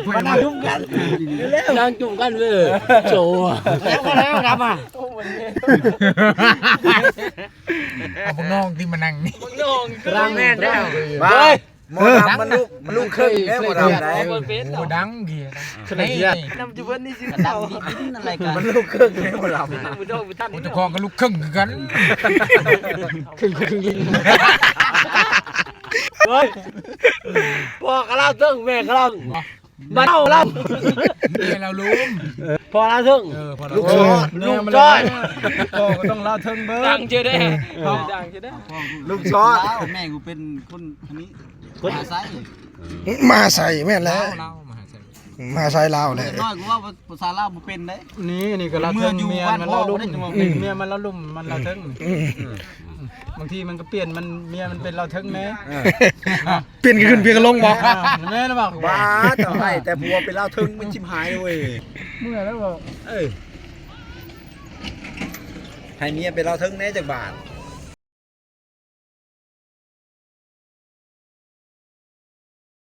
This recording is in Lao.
ມານັ່ງຈຸ່ມກັນ ນັ່ງຈຸ່ມກັນເວີຍ ໂຈ ແລ້ວກໍແລ້ວກັບມາ ເອົາພວກນ້ອງທີ່ມານັ່ງນີ້ ພວກນ້ອງຄືແມ່ນແລ້ວ ບາຍ ໝໍດຳມັນລູກ ມັນລູກເຄິ່ງແລ້ວ ໝໍດຳໄດ໋ ບໍ່ດັງດີນະ ນຳຈຸເພິ່ນນີ້ຊື່ເຂົາ ມັນລູກເຄິ່ງແລ້ວ ໝໍດຳ ເຈົ້າຂອງກໍລູກເຄິ່ງຄືກັນ ເຄິ່ງຄົນເຄິ່ງລິງ ເຮີ້ຍ ພໍ່ກໍລາວເທິງ ແມ່ກໍລາວ ບ້ານເຮົາລາວ ແມ່ລາວລຸ່ມ ພໍ່ລາວເທິງ ເອີ ພໍ່ລາວ ລູກຊອດ ລູກຊອດ ພໍ່ກໍຕ້ອງລາວເທິງເບີດ ດັງເຈີແດ່ ເອີ ດັງເຈີແດ່ ລູກຊອດ ແມ່ກູເປັນຄົນອັນນີ້ ຄົນມະຫາໄຊ ມະຫາໄຊ ແມ່ນແລ້ວ ລາວ ມະຫາໄຊ ມະຫາໄຊລາວແຫຼະ ນ້ອຍກູເວົ້າພາສາລາວບໍ່ເປັນເດ້ ນີ້ ນີ້ກໍລາວເທິງ ເມຍມັນລາວລຸ່ມ ເມຍມັນລາວລຸ່ມ ມັນລາວເທິງ ອືມ ບາງທີມັນກໍປ່ຽນ ມັນ ເມຍມັນເປັນລາວເທິງແດ່ ເອີ ປ່ຽນກັນຂຶ້ນປ່ຽນກັນລົງບໍ່ ອ່າ ແມ່ນບໍ່ ບ້າ ເຈົ້າໃຫ້ແຕ່ຜົວເປັນລາວເທິງມັນຊິບຫາຍເວີຍ ເມື່ອຍແລ້ວບໍ່ ເອີ ໃຫ້ເມຍເປັນລາວເທິງແດ່ຈັກບາດ